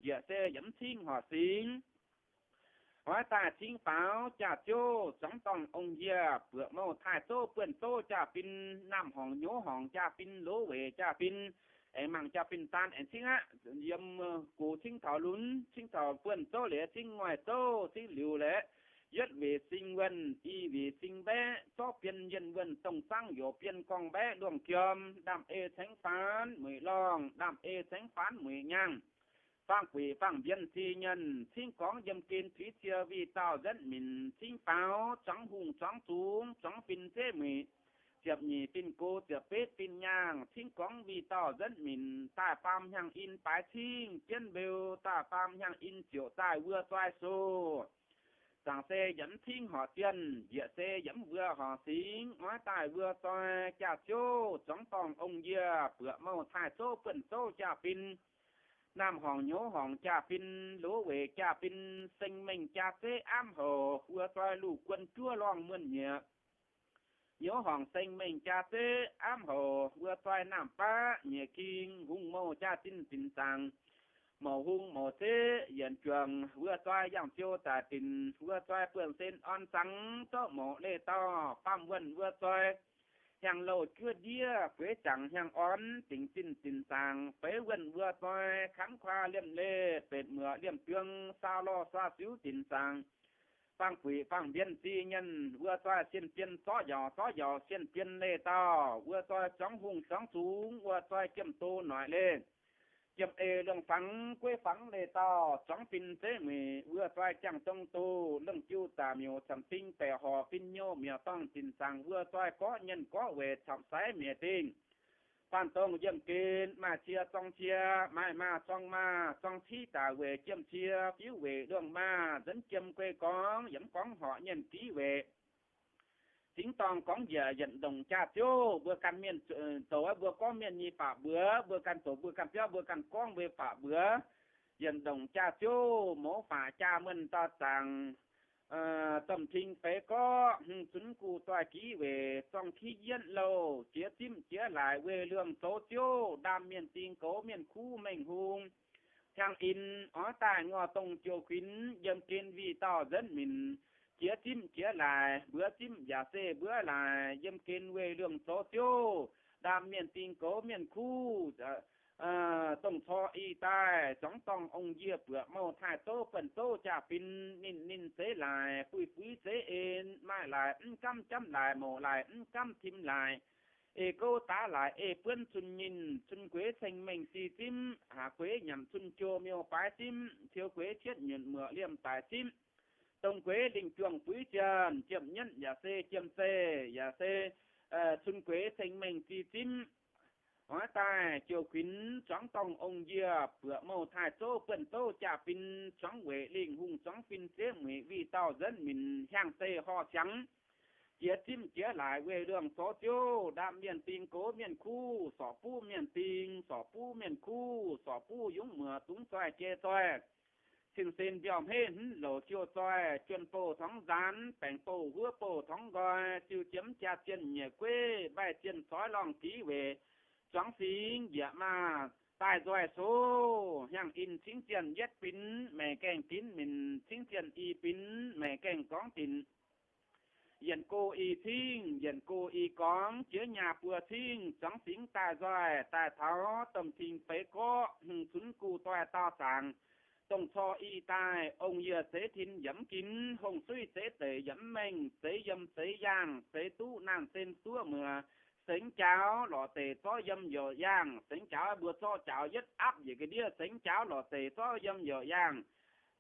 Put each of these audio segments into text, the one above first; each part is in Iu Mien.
njiec se yiemz cingv horc singx. Oix daaih cingv faaux jaax-ziouv zuangx dorngh ong-yie, buoqc mouh taaih zouv buonv zouv jaax-fin, naamh horngc nyouz horngc jaax-fin, loz weic jaax-fin, aengx mangc jaax-fin daan aengx cingv aqv. Yiem gox cingv taux lunx, cingv taux buonv zouv liuz, cingv ngoic zouv, cingv liuz liuz, yietv wec sing wuonh, i wec sing mbaeqv, zorqv bien yienh wuonh dongh zangv youz bien gorngv mbaeqv luongh giom, ndaamv-eix caengx faanv mueic lorngh, ndaamv-eix caengx faanv mueic nyaangh, faang-guic faang-mbienx zih nyienh, cingv gorngv yiem gen tuix cie wih dauh nzentv minc, cingv faaux zuangx hungh zuangx zungx, zuangx fin zeiv mueic, ziepc nyeic fin gox, ziepc betv fin nyaangh, cingv gorngv wih dauh nzentv minc, daaih baamh hnyangx-in baaix cingv jienv mbeu, daaih baamh hnyangx-in ziouc daaih wuov zoi soh. Zaangc se yiemz cingv horc zienh, njiec se yiemz mbuo horc singx, oix daaih wuov zoi jaax-ziouv zuangx dorngh ong-yie, buoqc mouh taaih zouv buonv zouv jaax-fin, naamh horngc nyouz horngc jaax-fin, loz weic jaax-fin, seng mengh jaax zeiv aamv houc, wuov zoi luv guon juov lorngh muonh nyieqc. Nyouz horngc seng mengh jaax zeiv aamv houc, wuov zoi naamh baqv nyieqc ging, hungh mouh jaax-zinh dinc zaangc, mouc hungh mouc zeiv yienc juangc, wuov zoi yangh ziou daaih dinc, wuov zoi buonv sen orn zangx, zorqv mouc leih dauh faam wuonh wuov zoi hnyangx-louh juov ndiev, bueix zaangc hnyangx-orn dingc zinh dinc zaangc, beiv wuonh wuov zoi kangv kuaa liemh leih, betc muoc liemh biung, saau lorh saau siuv dinc zaangc, faang-guic faang-mbienx zih nyienh, wuov zoi sienh bien zorqv yaac zorqv yaac sienh bien leih dauh, wuov zoi zuangx hungh zuangx zungx, wuov zoi jiem do noic leih, jiem ei lungh fangx gueiv fangx leih dauh, zuangx fin zeiv mueic, wuov zoi jangx dong doh lungh jiu daaih miuc camv ding baeqc horc fin nyouh mi'aqv dorngh dinc zaangc, wuov zoi gorqv nyienh gorqv weic camv saiv mi'aqv dingh. Faanh dongh yiem gen maaih cie zorng cie, maaih maaz zorng maaz, zorng civ daaih weic jiem cie, fiuv weic lungh maaz, nzuonx jiem guei gorngv, yaac mv gorngv horc nyienh div weic. Zingx dorngh gorngv njiec yietc ndongc jaax-ziouv, mbuo ganh mienh zoux, mbuo gorngv mienh nyei baac mbuox, mbuo ganh zoux mbuo ganh biauv, mbuo ganh gorngv mbuo baac mbuox. Yietc ndongc jaax-ziouv mouz faatc jaa muonh dauh zaangc, domh ting feix gorqv, hmz zunv gu doix-giv weic, zorng kiv yienv louh, jiex zipv jiex laaic weih luongh zoux ziouv, ndaam mienh ding goux mienh kuv mengh hung, hnyangx-in oix daaih ngorc dongh jouh kuinx, yiem gen wih dauh nzuonv minc, jiex zipv jiex laaic, mbuox zipv yaac se mbuox laaic, yiem gen weih luongh zoux ziouv, ndaam mienh ding goux mienh kuv, dongh cor ih daaih, zuangx dorngh ong-yie buoqc mouh taaih zouv buonv zouv jaa-fin, ninh ninh zeix laaic, buix buix zeix en, maaih laaic mv gamv jamv laaic, mouc laaic mv gamv tim laaic, ei gouv daav laaic, ei buonv cun nyinh, cun gueix ceng-mengh zih zimv, haac gueix nyanc cun jo miuh baaix zimv, ciou gueix cietv nyunc muoc liemh daic zimv, dongh gueix lingh juangc buix jienh, jiem nyetv yaac se jiem zeih, yaac se cun gueix ceng-mengh zih zimv. Oix daaih jouh kuinx zuangx dorngh ong-yie buoqc mouh taaih zouv buonv zouv jaa-fin, zuangx weic lingh hungh zuangx fin zieqv mueic wih dauh nzuonv minc, hnyangx zeih horh siangx, jiex zimv jiex laaic weih luongh zoux ziouv, ndaam mienh ding goux mienh kuv, sorc buv mienh ding, sorc buv mienh kuv, sorc buv yungz muoc dungx zoih jei zoih, cing-sen mbiauh hmeiv hnangv louc jiu zoih, juonh bouh torngv nzaanx, baengc bouh huov bouh torngv nqoi, ziu jiem jaa zienh nyeic gueiv, mbaih zienh coix lorngh div weic, zuangx singx njiec maaz daaih nzoih soh, hnyangx-in cingv zienh yietv binx, maengc gaengh dinx minc, cingv zienh i binx, maengc gaengh gorngv dinc. Yienc go i cingv, yienc go i gorngv, jiex nyaah buo cingv, zuangx singx daaih nzoih, daaih taux domh cing feix gorqv, hmz cunx gu doix-daauh zaangc, dongh cor i daaih, ong-yie zeix tin yaac mv ginx, hong-suiv zeix deic yaac mv mengh, zeix yiem zeix yaangh, zeix duqv naanc sen duqv muoc, sengx jaaux lorqc deic zorqv yiem youc yaangh, sengx jaaux mbuo zorqv jaaux yietv apv yietc ga'ndiev, sengx jaaux lorqc deic zorqv yiem youc yaangh,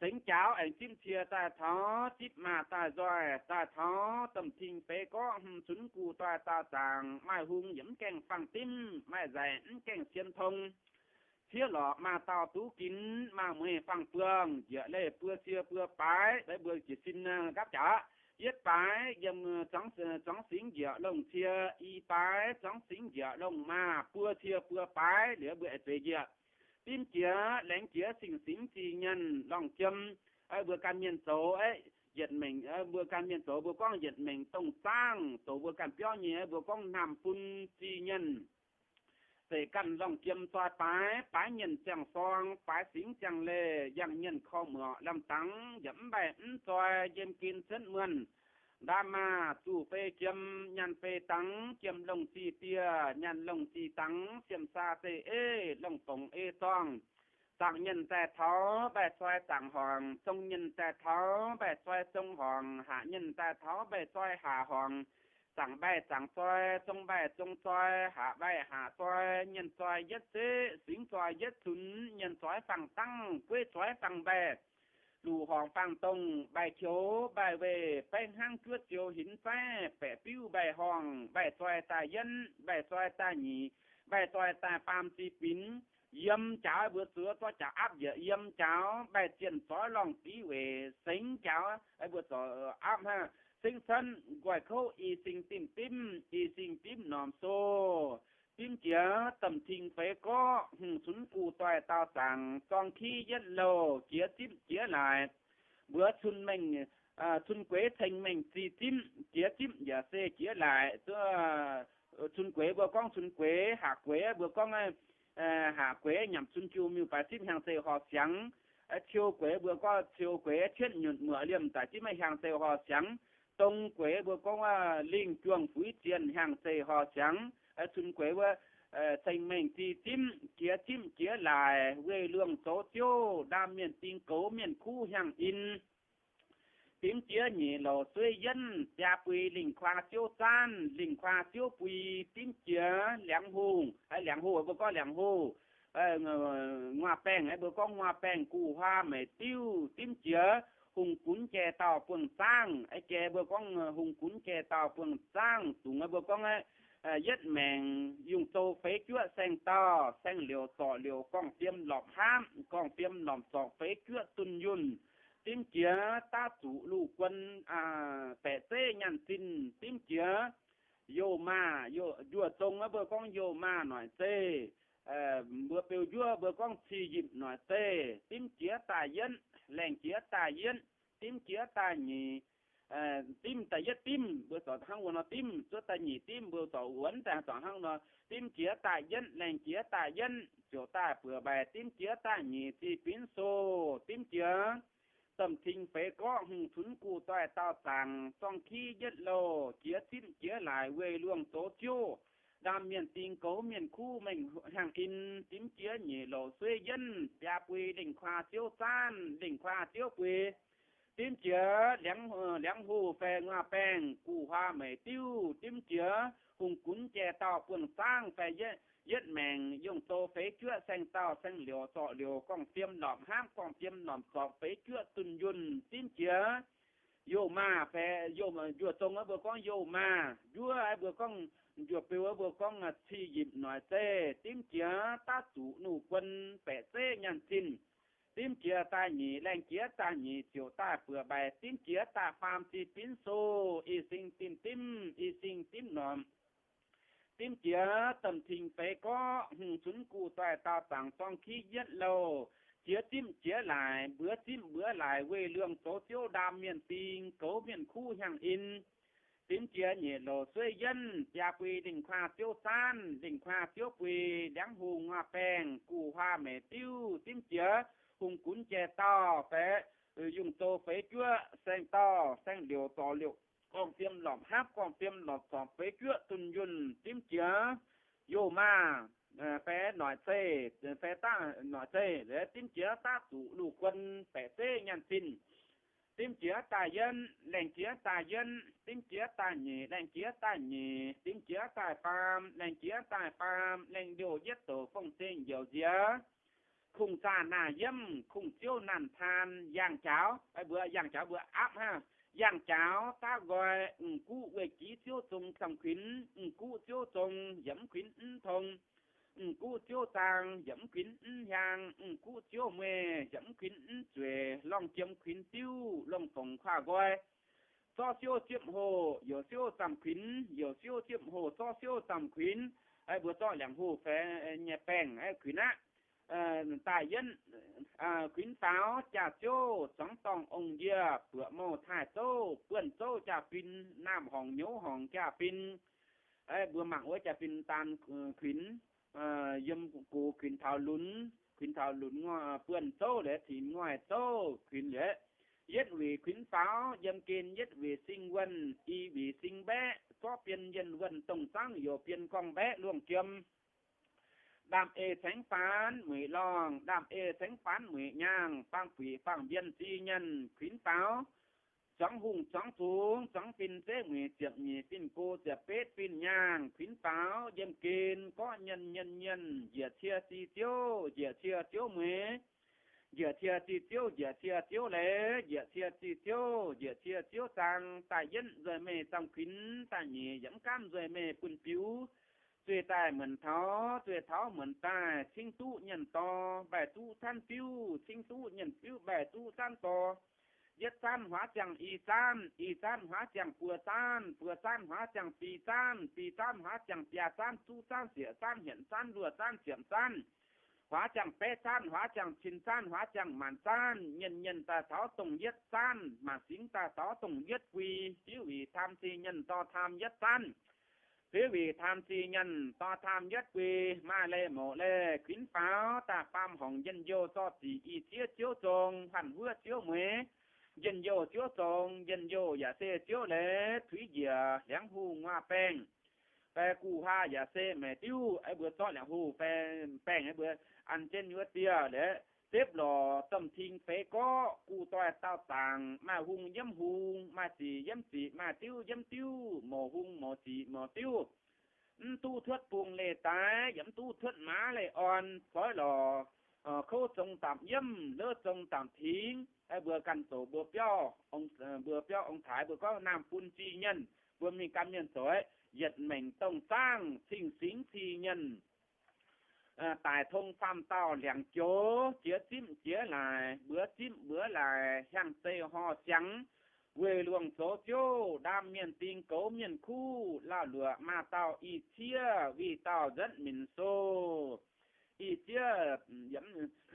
sengx jaaux aengx zipv cie daaih taux, zipv maaz daaih nzoih, daaih taux domh cing feix gorqv, hmz cunx gu doix-daauh zaangc, maaih hung yaac mv gaengh fangx dimv, maaih nzaic mv gaengh sien tong. Ciev lorqc maaz dauh duqv ginx, maaz mueiz fangx buangh, njiec leih buo cie buo baaix, mbuo jiez sin gapv jaax. Yietv baaix yiem zuangx singx njiec longh cie, i baaix zuangx singx njiec longh maaz, buo cie buo baaix liuz mbuo aengx zueiz njiec. Dimv jiex laengz jiex cing-singx zih nyienh lorngh jiem. Mbuo ganh mienh zoux, yietc mengh, mbuo ganh mienh zoux mbuo gorngv yietc mengh dongh zaangv, zoux mbuo ganh biauv nyei mbuo gorngv naamh bun zih nyienh. Zeiz ganh lorngh jiem zoi baaix, baaix nyienh ziangh sorng, baaix singx ziangh leih, yangh nyienh korv muoqc lamh dangx, yaac mv mbaih mv zoi, yiem gen cuotv muonh. Ndaam maah, zuqc fei jiem, nyaanh fei dangx, jiem longh zih dieh, nyaanh longh zih dangx, siem saa zeiv eiv, longh dongc ei zorngh. Zaangc nyienh daaih taux, mbaih zoi zaangc horngc, zong nyienh daaih taux, mbaih zoi zong horngc, haac nyienh daaih taux, mbaih zoi haac horngc. Zaangc mbaih zaangc zoi, zong mbaih zong zoi, haac mbaih haac zoi, nyienh zoi yietv zeqv, singx zoi yietv cunx, nyienh zoi fangx dangv, gueiv zoi fangx mbaih, luqc horngc fangx dongh, mbaih qioux mbaih weih, baeqv hnangv juov ziou hinv faix, baeqc biuv mbaih horngh, mbaih zoi daaih yietv, mbaih zoi daaih nyic, mbaih zoi daaih faam zih binx. Yiem jaax mbuo zuov zorqv jaax aapv njiec yiem jaax, mbaih zienh zoix lorngh div weic, sengx jaax mbuo zoux aapv hnangv, sengx cuotv nqoi kouv i sing dimv dimv, i sing dimv norm sou. Dimv jiex domh ting feix gorqv, hungh cunx guv doix daauh zaangc, zorng kiv yietv louh, jiex zipv jiex laaix. Mbuox cun mengh, cun gueix ceng mengh zih zipv, jiex zipv yaac se jiex laaix. Cun gueix mbuo gorngv cun gueix, haac gueix mbuo gorngv haac gueix, nyanc cun jiu miuc baaix zipv hnyangx-zeiv horh siangx. Ciou gueix mbuo gorngv ciou gueix, cietv nyunc muoqc liemh daic zipv hnyangx-zeiv horh siangx. Dong gueix mbuo gorngv lingh juang fuix zienh hnyangx-zeiv horh siangx. Cun gueix wuov, ceng mengh zih zipv, jiex zipv jiex laaix, weih luongh zoux ziouv, ndaam mienh ding goux mienh kuv hnyangx in. Dimv jiex nyeic louc sueiv yienv, biaa bui lingh kuaa ziouv zaanv, lingh kuaa ziouv bui. Dimv jiex liangx hoh, liangx hoh mbuo gorngv liangx hoh. Nguaaz baengh mbuo gorngv nguaaz baengh, guh huaa meic diuv. Dimv jiex hungh gunv jai dauh buangh zaangv, jai mbuo gorngv hungh gunv jai dauh buangh zaangv. Dungz mbuo gorngv yietv maengc yungh zou feix juoqv saeng-dauh, saeng-liouc zorc liouc, gorngv-fiem lorpc hnamv, gorngv-fiem lorpc zorc feix juoqv dunh yunh. Dimv jiex daav zuqc luv guon, baeqc zeiv nyaanh zinh. Dimv jiex youh maah, njuov zong mbuo gorngv youh maah noic zeiv. Mbuo beu njuov mbuo gorngv cih yipc noic zeiv. Dimv jiex daaih yietv, laengh jiex daaih yietv. Dimv jiex daaih nyeic, dimv daaih yietv dimv mbuo zorc hnangv wuov nor dimv, zuov daaih nyeic dimv mbuo zorc wuonx daaih zorc hnangv nor. Dimv jiex daaih yietv, laengh jiex daaih yietv, ziouc daaih buoqc mbaih dimv jiex daaih nyeic zih binv sou. Dimv jiex domh ting feix gorqv, hungh cunx guv doix daauh zaangc, zorng kiv yietv louh, jiex zipv jiex laaix, weih luongh zoux ziouv, ndaam mienh ding goux mienh kuv mengh hnyangx in. Dimv jiex nyeic louc sueiv yienv, biaa bui lingh kuaa ziouv zaanv, lingh kuaa ziouv bui. Dimv jiex liangx hoh fai nguaaz baengh, guh huaa meic diuv. Dimv jiex hungh gunv jai dauh buangh zaangv fai yietv maengc yungh zou feix juoqv saeng-dauh, saeng-liouc zorc liouc, gorngv-fiem lorpc hnamv, gorngv-fiem lorpc zorc feix juoqv dunh yunh. Dimv jiex youh maah fai youh, njuov zong mbuo gorngv youh maah, njuov mbuo gorngv, njuov beu mbuo gorngv cih yipc noic zeiv. Dimv jiex daav zuqc nuh guon baeqc zeiv nyaanh zinh. Dimv jiex daaih nyeic, laengh jiex daaih nyeic, ziouc daaih buoqc mbaih dimv jiex daaih faam zih binv sou. I sing dimv dimv, i sing dimv norm. Dimv jiex domh ting feix gorqv, hungh cunx guv doix daauh zaangc, zorng kiv yietv louh, jiex zipv jiex laaix, mbuox zipv mbuox laaix, weih luongh zoux ziouv, ndaam mienh ding goux mienh kuv hnyangx in. Dimv jiex nyeic louc sueiv yienv, biaa bui lingh kuaa ziouv zaanv, lingh kuaa ziouv bui, liangx hoh nguaaz baengh, guh huaa meic diuv. Dimv jiex hungh gunv jai dauh fai yungh zou feix juoqv saeng-dauh, saeng-liouc zorc liouc, gorngv-fiem lorpc hnamv, gorngv-fiem lorpc zorc feix juoqv dunh yunh. Dimv jiex youh maah fai noic zeiv, fai daav noic zeiv. Dimv jiex daav zuqc luv guon baeqc zeiv nyaanh zinh. Dimv jiex daaih yienv, laengh jiex daaih yienv. Dimv jiex daaih nyeic, laengh jiex daaih nyeic. Dimv jiex daaih faam, laengh jiex daaih faam. Laengh liouh yietv douc fong-zengh njoux nziex. Kungx zaah naah yiemv, kungx ziouv naanh taan. Yangh jaux, mbuo yangh jaux mbuo aapv hnangv. Yangh jaux daav nqoi, m'guqv weih giv ziouv zong camv kuinx, m'guqv ziouv zong yaac mv kuinx mv tong. M'guqv ziouv zaang yaac mv kuinx mv hiaang, m'guqv ziouv mueiz yaac mv kuinx mv zueic, lorngh jiem kuinx diuv, longh dongc kuaah nqoi. Zorqv siouv ziepv hoh, youc siouv zamh kuinx, youc siouv ziepv hoh, zorqv siouv zamh kuinx. Mbuo zorqv liangx hoh fai nyei baengh kuinx aqv. Daaih yienv, kuinx faaux jaax ziouv, zuangx dorngh ong-yie, buoqc mouh taaih zouv, buonv zouv jaax-fin, naamh horngc nyouz horngc jaax-fin. Mbuo mangc wuov jaax-fin daan kuinx. yiem gox kuinx taux lunx, kuinx taux lunx buonv zouv liuz, tinx ngoic zouv kuinx liuz, yietv wuic kuinx faaux, yiem gen yietv wuic sing wuonh, i wuic sing mbaeqv, zorqv bien yienh wuonh dongh zangv youc bien gorngv mbaeqv luongh jiem. Ndaamv-eix caengx faanx mueic lorngh, ndaamv-eix caengx faanx mueic nyaangh, baang buic baang mbien ziex nyienh kuinx faaux, zuangx hungh zuangx zungx, zuangx fin zeiv mueic ziepc nyeic fin go, ziepc betv fin nyaangh kuinx faaux, yiem gen gorqv nyienh nyienh nyienh, njiec cie zih ziouv, njiec cie ziouv mueiz, njiec cie zih ziouv, njiec cie ziouv leiz, njiec cie zih ziouv, njiec cie ziouv zaang, daaih yietv nzueic meih zaamh kuinx, daaih nyeic yaac mv gaamv nzueic meih buonv-biux. Zueih daaih muonc taux, zueih taux muonc daaih, cingv duqv nyienh dorh, mbaih duqv caanv fiuv, cingv duqv nyienh fiuv, mbaih duqv caanv dorh. Yietv caanv huaav ziangh i caanv, i caanv huaav ziangh buo caanv, buo caanv huaav ziangh biei caanv, biei caanv huaav ziangh biaa caanv, zuqv caanv sieqv caanv, hietc caanv luoh caanv, ziepc caanv huaav ziangh betv caanv, huaav ziangh cin caanv, huaav ziangh maanc caanv, nyienh nyienh daaih taux dongh yietv caanv, maanc singx daaih taux dongh yietv bui, fiuv wuic taam zingh nyienh dorh taam yietv caanv, fiuv wuic taam zingh nyienh dorh taam yietv bui, maaih leih mouz leih kuinx faaux, daaih baamh horngc njien-youh zorqv zic i zieqv ziouv zong, hanh huov ziouv mueiz, njien-youh ziouv zong, njien-youh yaac se ziouv leiz, tuix njiec liangv hungh nguaah baengh, baeqc guv haa yaac se maengx diuv, mbuo zorqv liangh hungh baengh, mbuo an jienv nyei wuov dieh liuz, zepv lorqc domh ting feix gorqv, guv doix daauh zaangc, maaih hungh yiem hungh, maaih zic yiem zic, maaih diuv yiem diuv, mouz hungh mouz zic mouz diuv, mv duqv cuotv bung leih daix, yaac mv duqv cuotv maaz leih orn, zoix lorqc kouv zong daapc yiemv, louv zong daapc tingx. Mbuo ganh zoux mbuo biauv, mbuo biauv ong-taaix mbuo gorngv naamh bun zingh nyienh, mbuo mingh gan mienh zoux, yietc maengc dongh zaangv cing-singx zingh nyienh, daic tong faam dauh liangx joux, jiex zipv jiex laaic, mbuox zipv mbuox laaic, hiaangx zeih horh siangx, weih luongc zoux ziouv, ndaam mienh ding goux mienh kuv, laauh luoqc maaz dauh ih zieqv, wih dauh nzuonv minc sou. Ih zieqv,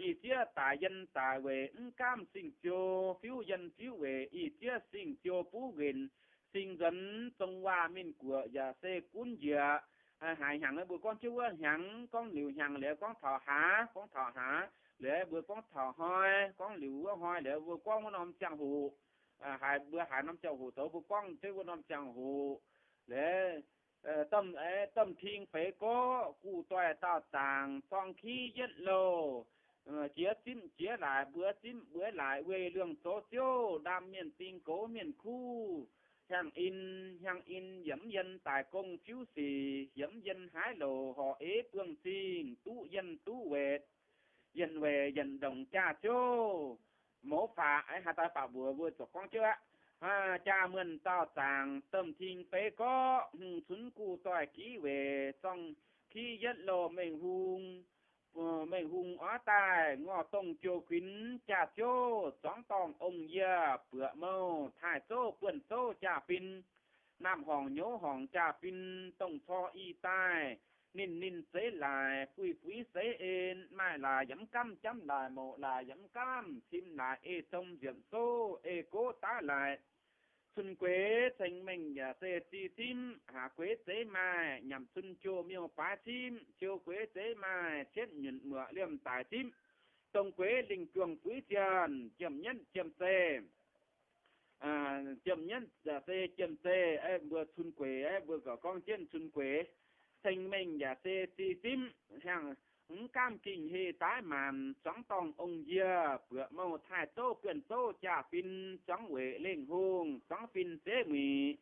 ih zieqv daic yienh daic weic mv gaamv sing-ziou, fiuv yienh fiuv weic ih zieqv sing-ziou buv nquenc, sing nzuonx zong waac mingh guoqv yaac se gunv njiec. Haaix hnyangx mbuo gorngv jienv wuov hnyangx, gorngv liuz hnyangx liuz gorngv taux hlaax, gorngv taux hlaax liuz mbuo gorngv taux hnoi, gorngv liuz wuov hnoi liuz mbuo gorngv wuov norm ziangh hoc. Haaix mbuo haaix norm ziangh hoc zoux mbuo gorngv jienv wuov norm ziangh hoc. Liuz, domh, domh ting feix gorqv, guv doix daauh zaangc, zorng kiv yietv louh, jiex zipv jiex laaic, mbuox zipv mbuox laaic, weih luongc zoux ziouv, ndaam mienh ding goux mienh kuv. Hiaangx in, hiaangx in yiemx yienh daic gong fiuv sic, yiemx yienh haaix louc horc eix buangh zingh, duqv yienh duqv weic, yienh weic yienh ndongc jaax ziouv. Mouz faatv, haaix dauh faatv mbuox mbuo zorqv gorngv jienv aqv. Jaa muonh daauh zaangc domh ting feix gorqv, hungh cunx guv doix giv weic, zorng kiv yietv louh mengh hungh, mengh hungh oix daaih ngorc dongh jouh kuinx jaax ziouv, zuangx dorngh ong-yie, buoqc mouh taaih zouv buonv zouv jaax fin, naamh horngc nyouz horngc jaax fin, dongh cor i daaih, ninh ninh zeix laaix, fuix fuix zeix en, maaih laaix yaac mv gaamv, jamv laaix mouc laaix yaac mv gaamv, cim laaix ei zong nziepc souv, ei goqv daav laaix. Cun gueix ceng mengh yaac se zih zimv, haac gueix zeix maaih nyanc cun jouh miuc-baaix zimv, ziouc gueix zeix maaih cietv nyunc muoqc liemh daic zimv, dongh gueix lingh juangc fuix zienh, jiem nyienv jiem zei. Jiem nyienv yaac se jiem zei, mbuo cun gueix, mbuo gorngv jienv cun gueix. Ceng mengh yaac se zih zimv, hnyangx mv gaamv ging heh daaih maanc, zuangx dorngh ong-yie, buoqc mouh taaih zouv buonv zouv jaax fin, zuangx weic lengh hungh, zuangx fin zeiv muic,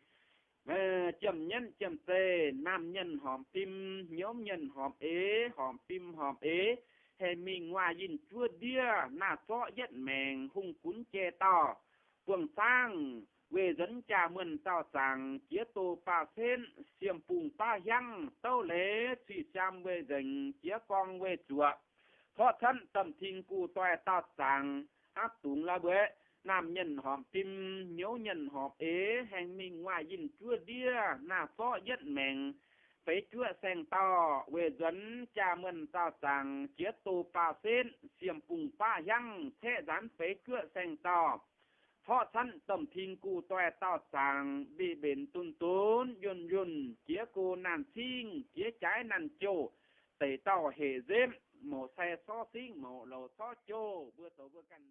jiem nyienv jiem zei, naamh mienh horpc fim, nyouz mienh horpc eix, horpc fim horpc eix, haih mingh waac-yinh juov ndiev, naah zorqv yietv maengc, hungh gunv jai dauh, buangh zaangv, weih nzuonx jaa muonh daauh zaangc, jiex doz baaux setv, siem bungh baav hiangv, douv leiz cuiv siaam weih nzengc, jiex gorngv weih zuoqc, torqv canv domh ting guv doix daauh zaangc, aqv dungx la'bueiv, naamh mienh horpc fim, nyouz mienh horpc eix, haih mingh waac-yinh juov ndiev, naah zorqv yietv maengc, feix juoqv saeng-dauh, weih nzuonx jaa muonh daauh zaangc, jiex doz baaux setv, siem bungh baav hiangv, caeqv nzaanx feix juoqv saeng-dauh, torqv canv domh ting guv doix daauh zaangc, mbiv mbenc dunh dunx, yunh yunh, jiex go naanh cingv, jiex jaaix naanh jouh, Deic dauh hec nzemv, mouc sai sorv singv, mouc louc sorv jouh, mbuo zoux mbuo ganh